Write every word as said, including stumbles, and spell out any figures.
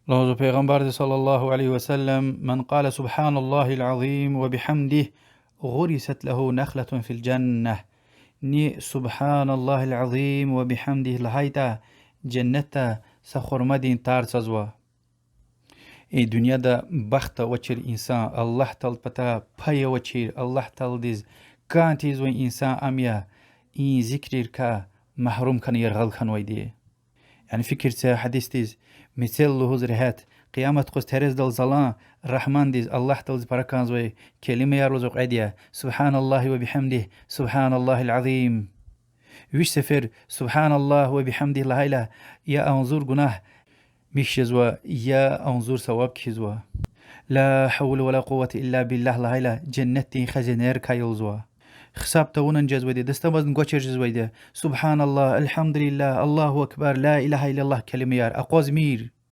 Лугьузва Пайгъамбарди صلى الله عليه وسلم: من قال سبحان الله العظيم وبحمده غرست له نخلة في الجنة. Ни سبحان الله العظيم وبحمده лагьайтӀа, женнетда са хурмадин тар цазва. И дуьньяда бахт авачир инсан, Аллагь Тааладин патай пай авачир, Аллагь Тааладиз кӀан тийизвай инсан ам я, и зикрикай магьрум хьана яргъал хьанвайди. Яни фикир це гьадисдиз, мецел лугьуз регьят, Къиямат къуз терезадал залан Рагьмандиз, Аллагь Тааладиз пара кӀанзавай келимаяр лугьуз кьвед я: سبحان الله وبحمده، سبحان الله العظيم. Виш сефер سبحان الله وبحمده лагьайла, я агъзур гунагь михьи жезва, я агъзур саваб кхьизва. لا حول ولا قوة إلا بالله лагьайла, женнетдин хазинаяр кайилзава. Гьисаб тавунани жезвайди, дастамазни гвачир жезвайди я سبحان الله، الحمد لله، الله أكبر، لا إله إلا الله келимаяр акъвазмир.